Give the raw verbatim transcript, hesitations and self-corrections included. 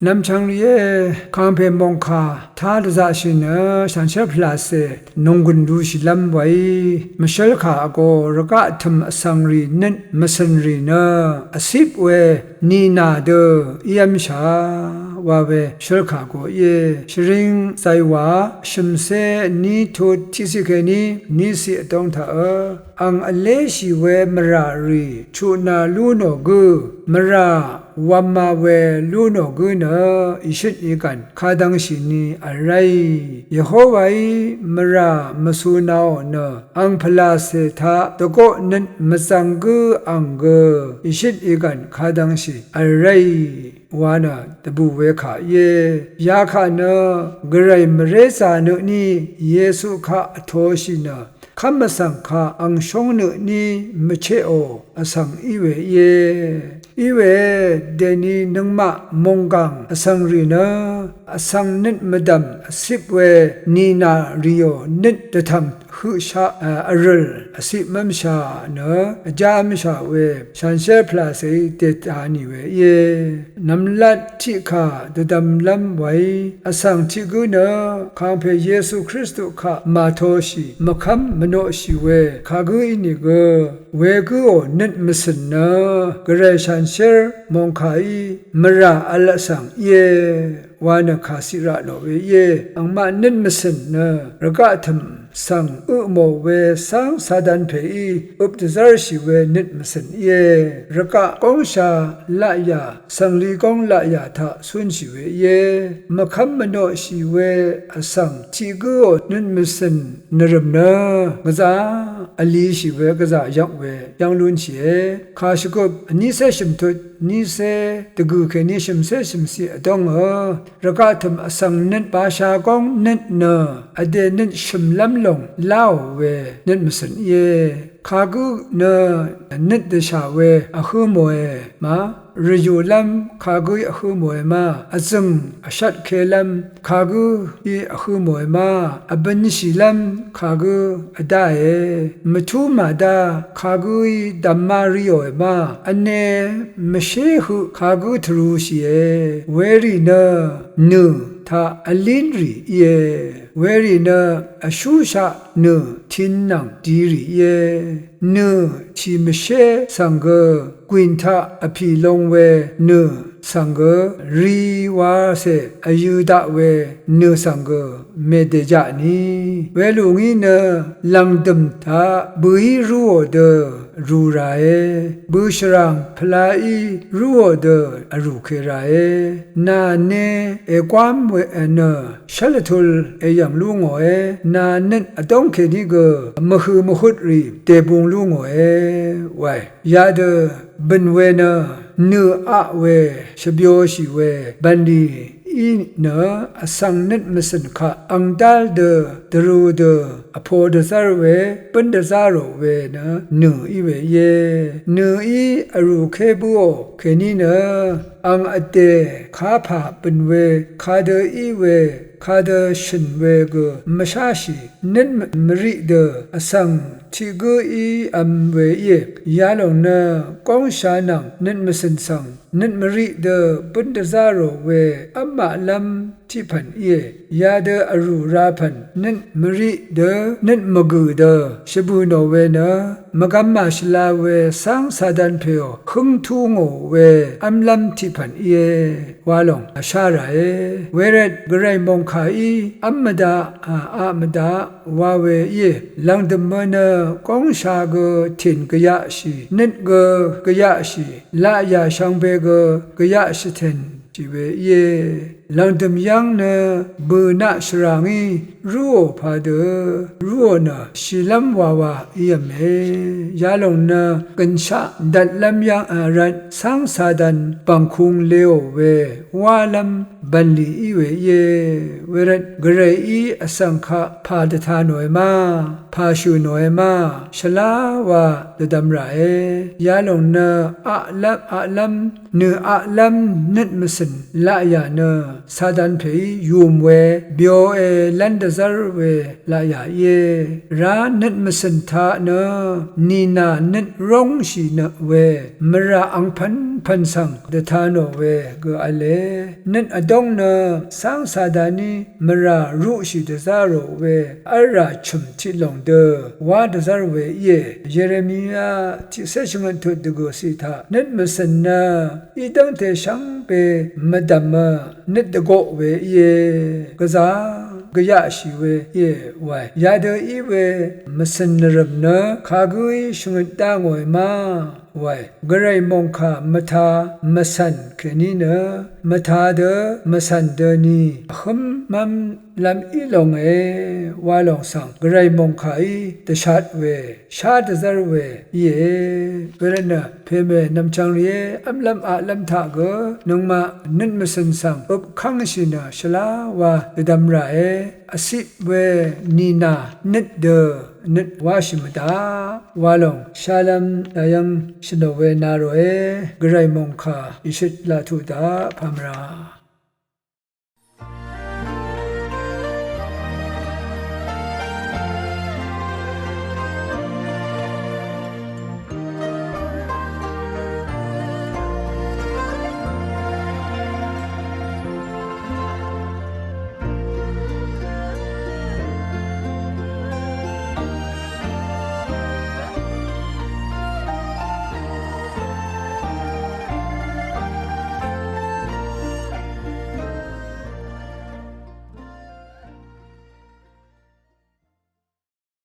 Nv̀mchv̀ng rìé, kàngpè mòngkà tá dvzaqshì nø shànshér pvlàcè nònggùn lushìlv́m wàí, mvshǿl kà vgō rvgaq tø̀m vsvngrì nøt mvcø̀n rì nø vcip we nìnà dø ív́mshà wa we shǿl kà vgō íe. Shvring zàywà shø̀mcé vní tut tiqciq kèní vníciq vdóng taqø, ang vléshì we mvrà rì chutnā lú nò gǿ, mvrà wv̄ma we lú nò gǿ nø ìshøt ìgv̀n kadv̄ngshì ni vl ráì. Yehowaí mvrà mvcunaò nø ang pvlàcè taq dvgoq nøt mvzvng gǿ ang gø ìshøt ìgv̀n kadv̄ngshì vl ráì wa nø dvbù we kà íe. Yakaq nø gvray mvrézà nø tní Yesu kaq vtōshì nø kv́m vsvng kaq ang shóng nø tní mvcheqò vsvng í we íe. Í we dèni nøngmaq mònggàng vsvng rì nø vsvng nøt mvdv̀m vcip we nìnà rìò nøt dvtv̀ng høqshaq vrø̀l vcip mv́mshà nø vjá v́mshà we shànshér pvlàcèí dètā nì we íe. Nv̀mlat tiqkà dvdvmlv́m wàí vsvng tiq gǿ nø kàngpè Yesu Kristu kaq màtōshì mvkv́m mvnoqshì we kagǿ ínìgø wegǿò nøt mvcø̀n nø gvray shànshér mòngkàí mvrà vl vsvng íe wa nø kàciq raq nò we íe. Angmaq nøt mvcø̀n nø rvgaq tø̀m svng øpmò we cáng Satan pèí øp dvzv́rshì we nøt mvcø̀n íe. Rvgaq góngsha laqyà svngli góng laqyà taq cúnshì we íe. Mvkv́m mvnoqshì we vsvng tiq gǿò nøt mvcø̀n nvrø̀m nø gvzà vlishì we gvzà yvk we yv́ng lúnshìe. Kàshvgøp vnícé shø̀mtut vnícé dvgø̀ kèní shø̀mcé shø̀mciq vdóngø rvgaq tø̀m vsvng nøt basha góng nøt nø vdè nøt shø̀mlv́m lòng láò we nøt mvcø̀n íe. Kagǿ nø nøt dvshà we vhǿ mòe ma, rvyùlv́m kagǿí vhǿ mòe ma, vzø̀ng vshvtkelv́m kagǿí vhǿ mòe ma, vbønshìlv́m kagǿ vdáe, mvtú màdá kagǿí dv̀má ríòe ma, vne mvshé høq kagǿ tvrushìe, werì nø nø̀ taq vlín rì íe, werì nø vshúshaq nø̀ tin nvng di rì íe, nø̀ tì mvshé svng gø gwìn taq vpì long we nø̀ svng gø ri wacè vyø̄ daq we nø̀ svng gø mèdèjaq ni, welù ngí nø lv̀ngdø̀m taq bø̀í rúò dø vrù ràe, bø̀shvràng pvlaí rúò dø vrùke ràe, nà ne ègwám we nø shv́l vtul èyv̀ng lú ngòe, nà nøt vdóng kèní gø mvhø̀ mvhut rì dèbung lú ngòe wae. Yadø bø̀n we nø nø̀ aq we shvbyoshì we bv̀nlì í nø vsvng nøt mvcø̀n kaq angdál dø dvrū dø vpo dvzv́r we bǿn dvzá rò we nø nø̀ í we íe. Nø̀ í vrùké bǿò kèní nø ang vdè kapà bø̀n we kadø í we kadø shø̀n we gø mvsháshì nøt mvriq dø vsvng tiq gǿí v̄m we íe. Yalòng nø góngsha nvng nøt mvcø̀n svng nøt mvriq dø bǿn dvzá rò we v́m maqlv́m tiq pv̀n íe. Yadø vrù ra pv̀n nøt mvriq dø nøt mvgø̀ dø shvbø̀ nò we nø mvgvm màshvla we cáng Satan pèò hǿng tú ngò we v́mlv́m tiq pv̀n íe. Walòng vshá ràe. Wervt gvray mòngkàí v́m mvdaq a, aq mvdaq wa we íe. Lv̀ngdø̀m nø góngsha gø tìn gvyaqshì, nøt gø gvyaqshì, laqyà shvngbe gø gvyaqshì tìn shì we íe. Lv̀ngdø̀m yv́ng nø bø̀naq shvrà ngí rúò padø rúò nø shìlv́m wawa ív̄me. Yalòng nø gø̀nshaq dvtlv́m yv́ng vrvt cáng Satan bv̀ngkung leò we wálv́m bv̀nlì í we íe. Wervt gvrayí vsvng kaq pà dvta nòe ma, pà shø̀ nòe ma, shvlá wa dvdvm ràe. Yalòng nø aqlv́m aqlv́m nø̀ aqlv́m nøt mvcø̀n laqyà nø Satan pèí yùm we byoe lv́n dvzv́r we laqyà íe. Vrá nøt mvcø̀n taq nø nìnà nøt róngshì nø we mvrà angpv̄npv̀n svng dvta nò we gø v̄le. Nøt vdóng nø cáng Sataní mvrà ruqshì dvzá rò we v́lrà chø̀m tiqlòng dø wá dvzv́r we íe. Yeremia tiqcé shvngøt tut dvgø̀ ciq taq nøt mvcø̀n nø í dv́ngte shvngbe mvdv̀mø nøt dvgoq we íe. Gvzà gvyaqshì we íe wae. Yadø í we mvcø̀n nvrø̀m nø kagǿí shvngøt dá ngòe ma wae. Gvray mòngkà mvtā mvcv̀n kèní nø mvtā dø mvcv̀n dø ni vhǿm mv́m lv́m í longe wa lòng svng Gvray mòngkàí dvshat we shá dvzv́r we íe. Wervtnø pèmè nv̀mchvng rìé v́mlv́m aqlv́m taq gø nøngmaq nøt mvcø̀n svng øpkv́ngshì nø shvlá wa dvdvm ràe. Vciq we nìnà nøt dø nøt wáshì mvdaq wa lòng shálv́m dayv́ng shvnò we na ròe. Gvray mòngkà ìshøt laq tuq daq pà mvrà.